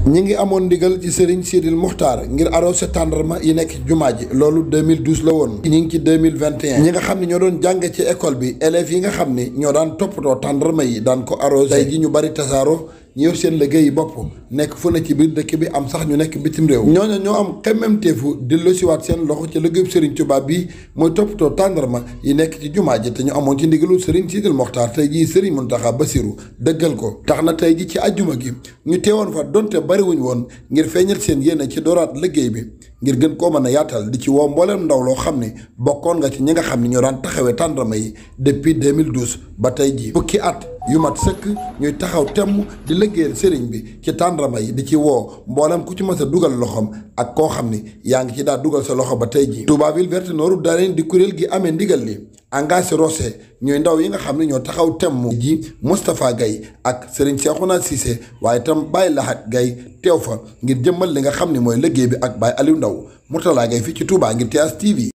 ñi ngi amoon ndigal ci Serigne Sidil Muxtaar ngir arrosé tàndarma yi nekk ci jumaa ji loolu 2012 la woon. ñi ngi ci 2021 ñi nga xam ne ñoo doon jàng ci école bi élèves yi nga xam ne ñoo daan toppatoo tàndarma yi daan ko arrosé. tey ji ñu bari tasaaro ñu yor seen liggéey yi bopp nekk fu ne ci biir dëkk bi am sax ñu nekk bitim réew. ñooñu ñoo am xemmemteefu delloosiwaat seen loxo ci liggéeyu Serigne Touba bi mooy toppatoo tàndarma yi nekk ci jumaa ji te ñu amoon ci ndigalu Serigne Sidil Muxtaar tey jii Serigne Mountakha Bassirou dëggal ko. tax na tey ji ci àjjuma gi ñu teewoon fa donte bariwuñ woon ngir feeñal seen yéene ci dooraat liggéey bi ngir gën koo mën a yaatal di ci woo mbooleem ndaw loo xam ne bokkoon nga ci ñi nga xam ne ñoo daan taxawee tàndarma yi depuis 2012 ba tey jii fukki at yu mat sëkk ñuy taxaw temm di liggéeyal sëriñ bi ci tàndarma yi di ci woo mboolem ku ci mës a dugal loxoom ak koo xam ni yaa ngi ci daal dugal sa loxo ba tey jii. Touba Ville Verte Nooru Daarayni di kuréel gi amee ndigal li engagé Rossé ñooy ndaw yi nga xam ne ñoo taxaw temm ji Moustapha Gaye ak Serigne Cheikhouna Cissé waaye itam Baye Lahat Gaye teew fa ngir jëmmal li nga xam ne mooy liggéey bi ak Baye Aliou Ndaw Mourtala Gaye fii ci Touba ngir TS TV.